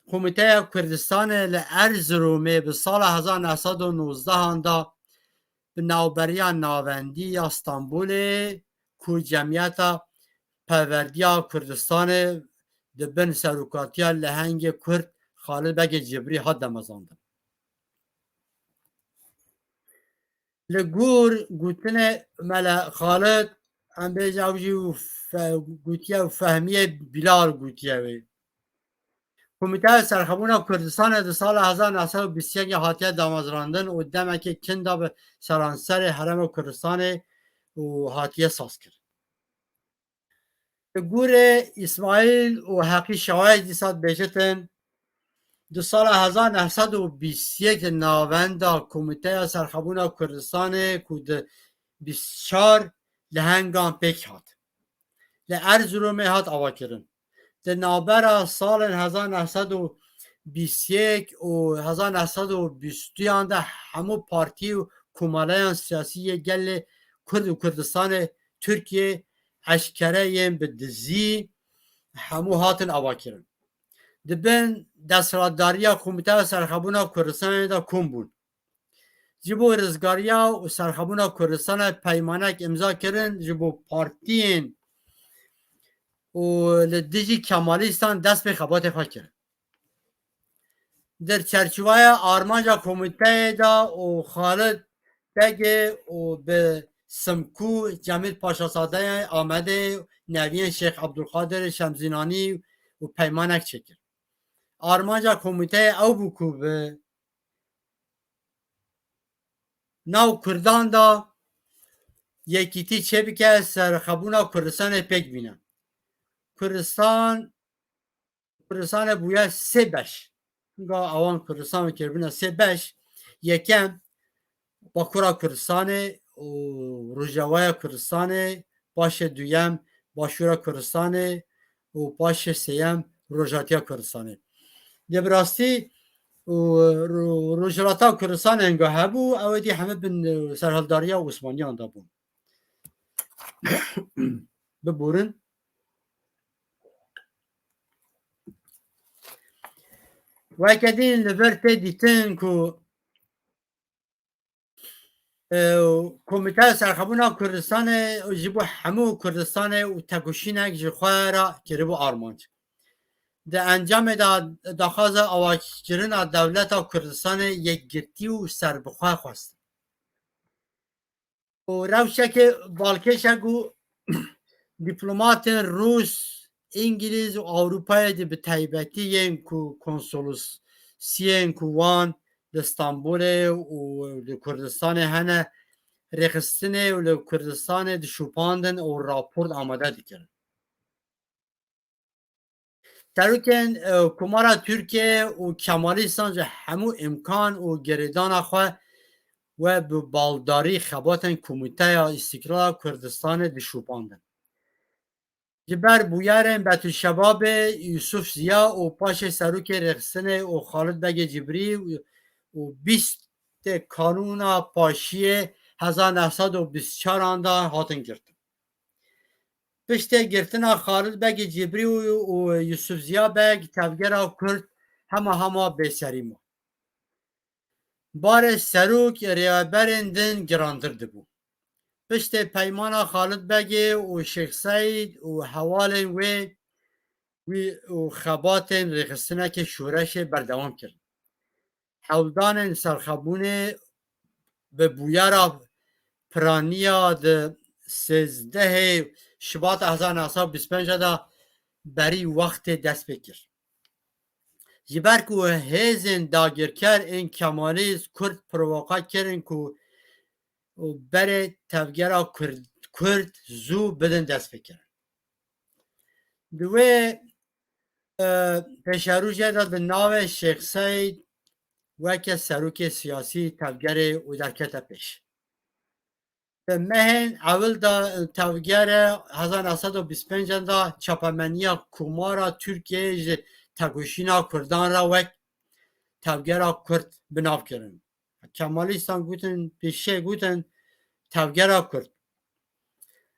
Komîteya Kurdistanê li Erziromê bi sala hezar neh sed û nozdehan de bi navberiya navendî ya Stenbolê ku Cemiyeta Perwerdiya Kurdistanê di bin serokatiya lehengê Kurd Xalid Begê Cibrî hat demezandin. Li gor gotinê Mele Xalid, em bêjin ew jî û fe-, gotiye û Fehmiyê Bilal gotiye wê. Komîteya Serxebûna Kurdistanê di sala hezar neh sed û bîst û yekê hatiye damezrandin û demekê kin de bi seranserê Herêma Kurdistanê û hatiye sazkirin. Li gorê Îsmaîl û Heqî Şawayê dîsa dibêjitin, di sala hezar neh sed û bîst û yek di navenda Komîteya Serxebûna Kurdistanê ku di bîst û çar lehengan pêk hat. Li Erziromê hat avakirin. Di navbera salên hezar neh sed û bîst û yek û hezar neh sed û bîst û duyan de hemû partî û komeleyan siyasî yê gelê Kurd û Kurdistanê Tirkiyê eşkere yên bi dizî hemû hatin avakirin. Di bin desthilatdariya Komîteya Serxebûna Kurdistanê de kom bûn. Ji bo rizgariya û serxebûna Kurdistanê peymanek îmza kirin, ji bo partiyên û li dijî Kemalîstan dest pê xebatê xwe kirin. Di çerçiveya armanca komîteyê de û Xalid Begê û bi Simkû Cemîl Paşazadeyê Amedê, neviyên Şêx Ebdulqadir Şemzînanî û peymanek çêkir. Armanca komîteyê ew bû ku bi nav Kurdan de yekîtî çêbike, serxebûna Kurdistanê pêk bîne. Kurdistan, Kurdistanê bûye sê beş. Çunka awan Kurdistan kiribine sê beş. Yekem Bakura Kurdistanê û Rojavaya Kurdistanê, paşê duyem Başûra Kurdistanê û paşê sêyem Rojhatiya Kurdistanê. Lê bi rastî û ro-, Rojhilata Kurdistanê hinga hebû, ew êdî heme bin, e, serhildariya Osmaniyan de bûn. Biborin. Weke din li vir tê dîtin ku, e, Komîteya Serxebûna Kurdistanê ji bo hemû Kurdistanê û tekoşînek ji xwe re kiribû armanc. Di encamê de daxwaza awakirina dewleta Kurdistanê yekgirtî û serbixwe xwest. û rewşeke balkêş e ku dîplomatên Rûs, Îngilîz û Ewropayê de bi taybetî yên ku konsolisiyên ku wan li Stenbolê û li Kurdistanê hene, rêxistinê û li Kurdistanê dişopandin û raport amade dikirin. Serokên, e, Komara Tirkiyeyê û Kemalîstan ji hemû îmkan û girêdana xwe we bi baldarî xebatên Komîteya Îstîqlala Kurdistanê dişopandin. Ji ber bûyerên Betûlşebabê, Yusuf Ziya û paşê Serokê Rêxistinê û Xalid Begê Cibrî û, û bîstê Kanûna Paşiyê hezar neh sed û bîst û çaran de hatin girtin. Piştê girtina Xalid Begê Cibrî û, û Yusuf Ziya Beg, tevgera Kurd hema hema bêserî ma. Barê serok rêberên din girantir dibû. Piştê peymana Xalid Begê û Şêx Seîd û hevalên wê, wî û xebatên rêxistinekê şoreşê berdewam kirin. Hewldanên serxebûnê bi bûyera piraniya di sêzdehê Şibata hezar neh sed û bîst û pênc de berî wextê dest pê kir. Ji ber ku hêzên dagirker ên Kemalîst Kurd provoka kirin ku û berê tevgera Kurd, Kurd zû bidin destpêkirin. Di wê, e, pêşerojê de di navê Şêx Seîd weke serokê siyasî tevgerê û derkete pêş. Di mehên ewil de tevgere hezar neh sed û bîst û pênc de çapemeniya Komara Tirkiyeyê ji tekoşîna Kurdan re wek tevgera Kurd bi nav kirin. Kemalîstan gotin, pêşê gotin tevgera Kurd.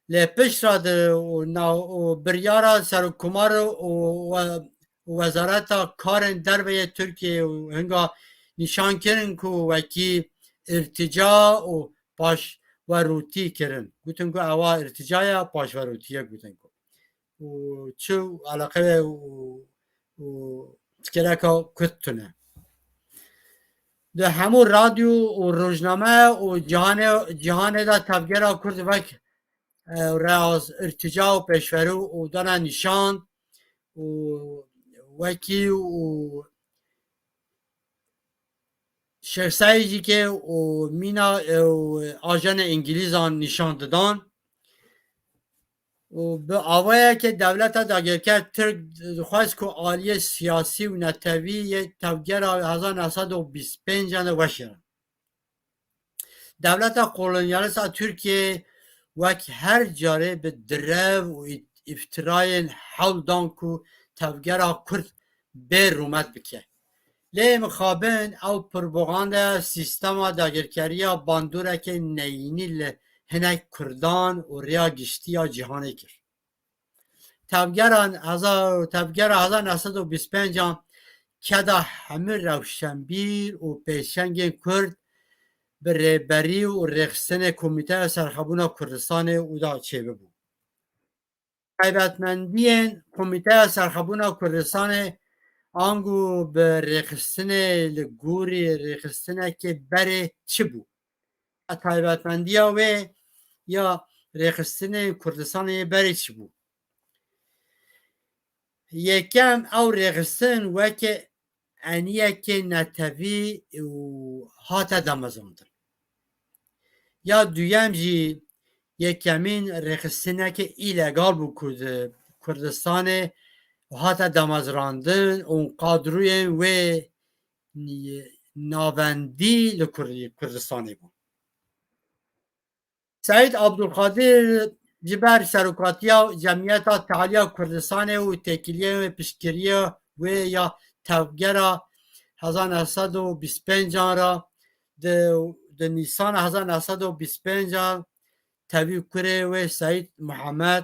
Lê pişt re di û na-, û biryara Serokkomar û we-, û Wezareta Karên Derve yê Tirkiyeyê û hinga nîşan kirin ku wekî îrtica û paşverotî kirin. Gotin ku ewa îrtica ye, paşverotî ye gotin ku. Û çi eleqe ye û, û tikereka Kurd tune. Di hemû radyo û rojname û cîhanê, cîhanê de tevgera Kurd wek, e, reyaz, îrtica û pêşverû û dana nîşan û wekî û Şêx Seîd jî ke û mîna, e, û ajanê Îngilîzan nîşan didan. Û bi awayeke dewleta dagirker Tirk dixwest ku aliyê siyasî û netewî yê tevgera hezar neh sed û bîst û pênc de weşêrin. Dewleta kolonyalîst a Tirkiyeyê wek her carê bi direv û î-, îftirayên hewl dan ku tevgera Kurd bê rûmet bike. Lê mixabin ew propaganda sîstema dagirkeriya bandoreke neyînî li hinek Kurdan û rêya giştî ya cîhanê kir. Tevgeran hezar, tevgera hezar neh sed û bîst û pênc keda hemû rewşenbîr û pêşengên Kurd bi rêberî û rêxistinê Komîteya Serxebûna Kurdistanê û da çêbibû. Taybetmendiyên Komîteya Serxebûna Kurdistanê ango bi rêxistinê li gorî rêxistinekê berê çi bû? Taybetmendiya wê ya rêxistinên Kurdistanê yê berê çi bû? Yekem ew rêxistin weke eniyekê netewî û hate damezrandin. Ya duyem jî yekemîn rêxistineke îlegal bû ku di Kurdistanê hate damezrandin û qadroyên wê navendî li Kur-, Kurdistanê bûn. Seîd Abdulkadir ji ber serokatiya Cemiyeta Tealiya Kurdistanê û têkiliyê wê piştgiriya wê ya tevgera hezar neh sed û bîst pêncan re di, di Nîsana hezar neh sed û bîst pêncan tevî kurê wê Seîd Muhammed,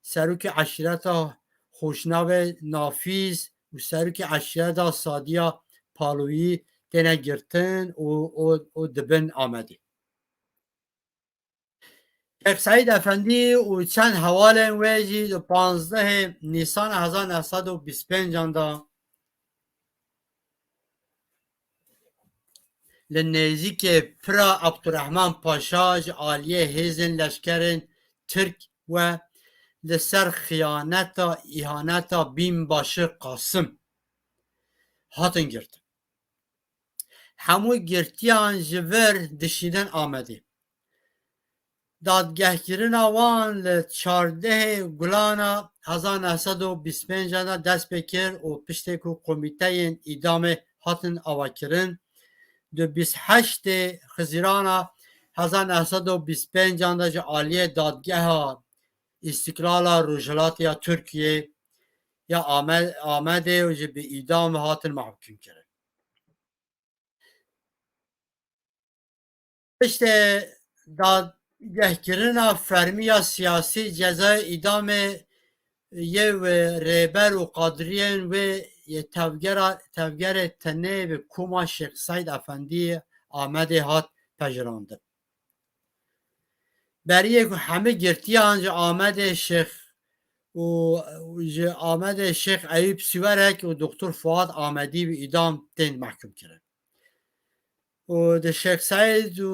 serokê eşîreta Xoşnavê Nafîz û serokê eşîreta Sadiya Paloyî têne girtin û, û, û dibin Amedê. Şêx Seîd Efendî û çend hevalên wê jî di panzdehê Nîsana hezar neh sed û bîst pêncan de li nêzîkê Pira Abdurrahman Paşa ji aliyê hêzên leşkerên Tirk we li ser xiyaneta, îhaneta Bînbaşi Qasim hatin girtin. Hemû girtiyan ji vir dişînin Amedê. Dadgehkirina wan li çardehê Gulana hezar neh sed û bîst pênc de dest pê kir û piştê ku komîteyên îdamê hatin avakirin, di bîst heştê Xizîrana hezar neh sed û bîst pênc de ji aliyê Dadgeha Îstiklala Rojhilatê ya Tirkiyê ya Ame-, Amedê û ji bi îdam hatin mehkûm kirin. Piştê dadgehkirina fermî ya siyasî, cezayê îdamê yê wê rêber û qadiriyên wê yê tevgera, tevgerê tenê bi koma Şêx Seîd Efendî Amedê hat pejirandin. Beriyê ku hemî girtiyan ji Amedê Şêx û ji Amedê Şêx Eyûp Siwerek û Doktor Fuat Amedî bi îdam tên mehkûm kirin. Û di Şêx Seîd û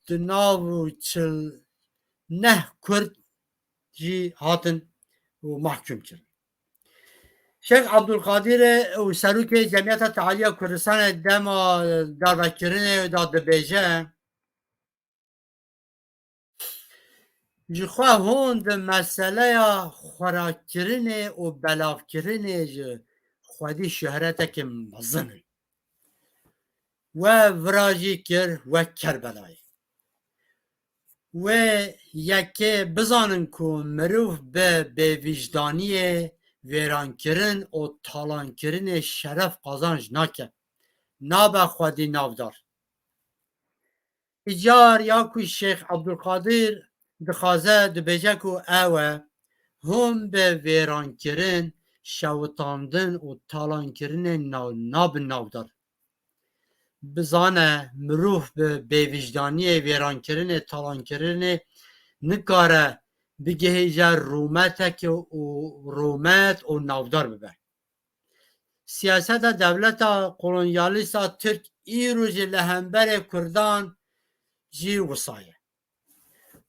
di nav û çil neh Kurd jî hatin û mehkûm kirin. Şêx Abdulkadirê û serokê Cemiyeta Tealiya Kurdistanê dema darvekirinê da dibêje, Ji xwe hûn di meseleya xwerakirinê û belavkirinê ji xwedî şohreteke mezin in. We vira jî kir wek Kerbelayê. Wê yekê bizanin ku mirov bi bêvîjdaniyê, vêrankirin û talankirinê şeref qazanc nake, nabe xwedî navdar. Îcar ya ku Şêx Ebdulqadir dixwaze dibêje ku ew e, hûn bi vêrankirin, şewitandin û talankirinê nav-, nabin navdar. Bizane, mirov bi bêvîjdaniyê, vêrankirinê, talankirinê nikare bigihêje rûmeteke û rûmet û navdar bibe. Siyaseta dewleta kolonyalîsta Tirk îro jî li hemberê Kurdan jî wisa ye.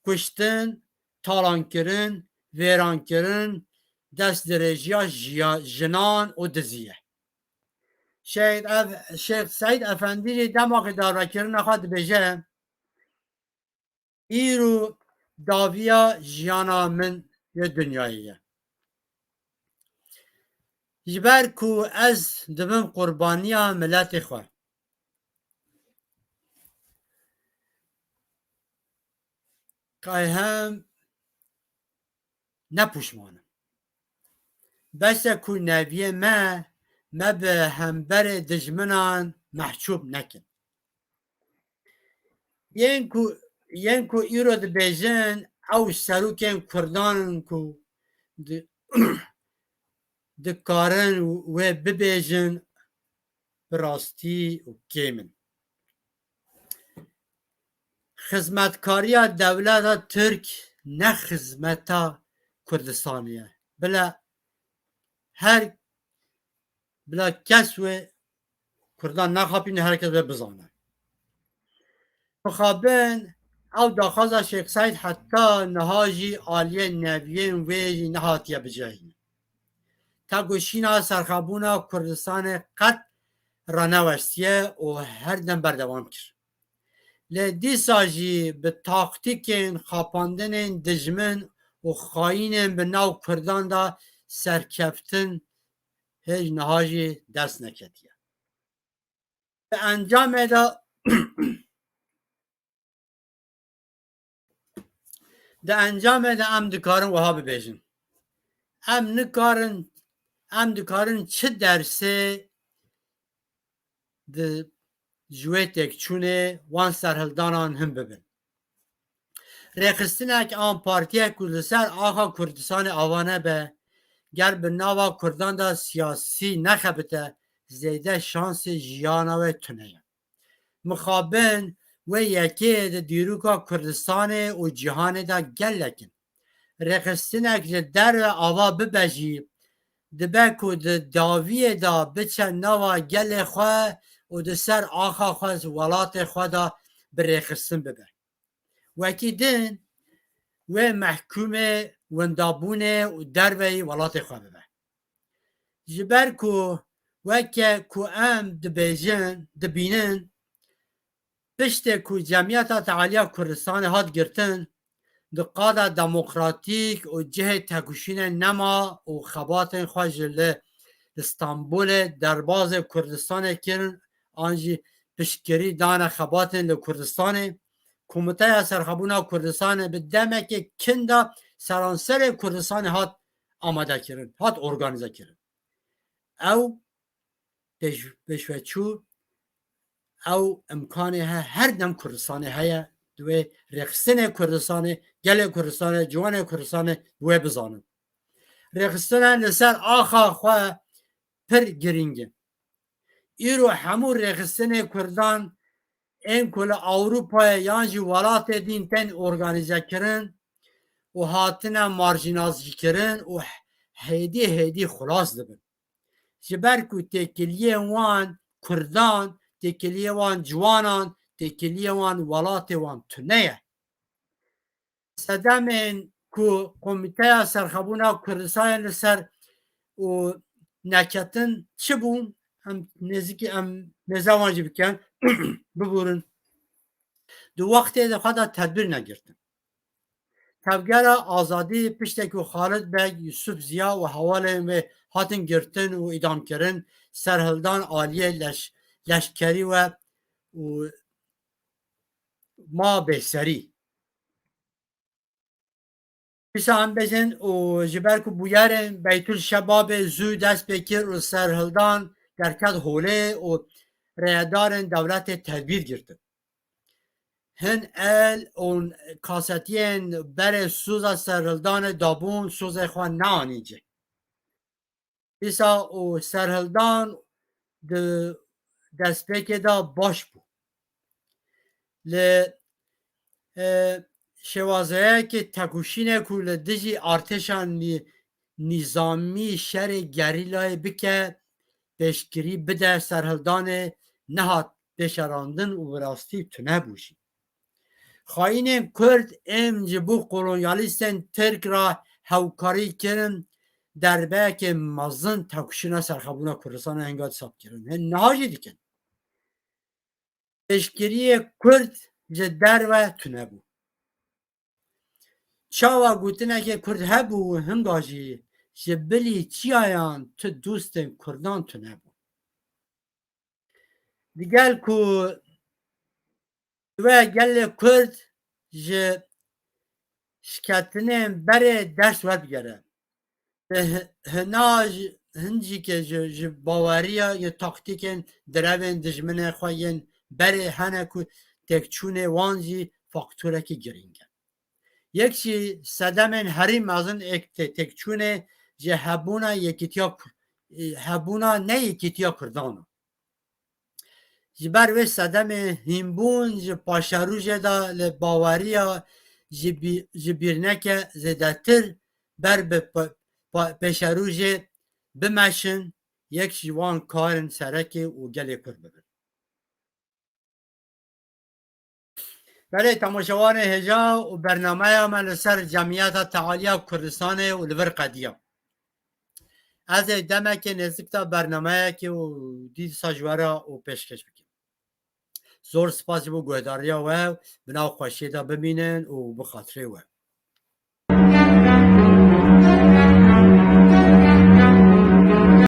Kuştin, talankirin, vêrankirin, destdirêjiya jiya-, jinan û dizî ye. Şêx Ev-, Şêx Seîd Efendî jî dema ku darvekirina xwe dibêje, Îro dawiya jiyana min yê dinyayê ye. Ji ber ku ez dibim qurbaniya miletê xwe. Qey hem ne pûşman im. Bes e ku neviyê me, me bi hemberê dijminan mehcûb nekin. Yên ku, yên ku îro dibêjin, ew serokên Kurdan in ku di-, dikarin wê bibêjin, bi rastî û kêm in. Xizmetkariya dewleta Tirk ne xizmeta Kurdistanê ye. Bila her, bila kes wê Kurdan nexapîne, her kes wê bizane. Mixabin ew daxwaza Şêx Seîd heta niha jî aliyê neviyên wê jî nehatiye bicihîne. Tegoşîna serxwebûna Kurdistanê qet ranewestiye û her dem berdewam kir. Lê dîsa jî bi taktîkên xapandinên dijmin û xayînên bi nav Kurdan de serkeftin hêj niha jî dest neketiye. Di encamê de, Di encamê de em dikarin wiha bibêjin. Em nikarin, em dikarin çi dersê di ji wê têkçûnê wan serhildanan hin bibin. Rêxistinek an partiyek ku li ser axa Kurdistanê ava nebe, ger bi nava Kurdan de siyasî nexebite, zêde şansê jiyana wê tune ye. Mixabin wê yekê di dîroka Kurdistanê û cîhanê de gelek in. Rêxistinek ji derve ava bibe jî, dibe ku di dawiyê de biçe nava gelê xwe û di ser axa xwe, welatê xwe de bi rêxistin bibe. Wekî din wê mehkûmê windabûnê û derveyî welatê xwe bibe. Ji ber ku weke ku em dibêjin, dibînin, piştê ku Cemiyeta Tealiya Kurdistanê hat girtin, di qada demokratîk û cihê tekuşînê nema û xebatên xwe ji li, li Stenbolê derbazê Kurdistanê kirin, an jî piştgirî dane xebatên li Kurdistanê. Komîteya Serxwebûna Kurdistanê bi demekê kin de seranserê Kurdistanê hat amadekirin, hat organîzekirin. Ew pêş-, pêşveçû, ew imkanê he, her dem Kurdistanê heye, di wê rêxistinê Kurdistanê, gelê Kurdistanê, ciwanê Kurdistanê bi wê bizanin. Rêxistina li ser axa xwe pir girîng e. Îro hemû rêxistinê Kurdan ên ku li Ewropayê yan jî welatê din tên organîzekirin û hatine marjînazîkirin û hêdî hêdî xilas dibin. Ji ber ku têkiliyê wan Kurdan, têkiliyê wan ciwanan, têkiliyê wan welatê wan tune ye. Sedemên ku Komîteya Serxwebûna Kurdistanê li ser û neketin çi bûn? Em nêzîkî em mêze wan jî bikin, bibûrin. Di wextê de xwe de tedbîr negirtin. Tevgera Azadî, piştê ku Xalid Beg, Yusuf Ziya û hevalên wê hatin girtin û îdamkirin, serhildan aliyê leş-, leşkerî we û ma bêserî. Dîsa em bêjin û ji ber ku bûyerên Beytul Şebabê zû dest pê kir û serhildan derket holê û rêyedarên dewletê tedbîr girtin. Hin el û kasetiyên berê soza serhildanê dabûn, sozê xwe neanî cih. Dîsa û serhildan di destpêkê de baş bû. Li, e, şêwazeyekê tekuşînê ku li dijî artêşa nî-, nîzamî şerê gerîlayê bike, pêşgirî bide, serhildanê nehat pêşerandin û bi rastî tune bû jî. Xayînên Kurd ên ji bo kolonyalîstên Tirk re hewkarî kirin, derbeyekê mezin tevkişîna serxwebûna Kurdistanê hinga dîsa kirin. Hin niha jî dikin. Pêşgiriyê Kurd ji derve tune bû. Çawa gotinekê Kurd hebû, hinga jî ji bilî çiyayan tu dostên Kurdan tune bû. Digel ku divê gelê Kurd ji şiketinên berê ders werdigere. Hi-, hina ji, hin jî ke ji, ji baweriya ya taktîkên direvên dijminê xwe yên berê hene ku têkçûnê wan jî faktorekî girîng e. Yek jî sedemên herî mezin ê tê-, têkçûnê ji hebûna yekîtiya Ku-, e, hebûna neyekîtiya Kurdan e. Ji ber vê sedemê hînbûn ji paşerojê de li baweriya ji bî-, ji bîr neke zêdetir ber bi pa-, pa-, pêşerojê bimeşin, yek ji wan karin serekê û gelê Kurd bibin. Belê, temaşevanê hêja û bernameya me li ser Cemiyeta Tealiya Kurdistanê û li vir qediya. Ez ê demekê nêzik de bernameyekê û dîsa ji we re û pêşkêş bikim. Zor spas ji bo guhdariya we, bi nav xweşiyê de bimînin û bi xatirê we.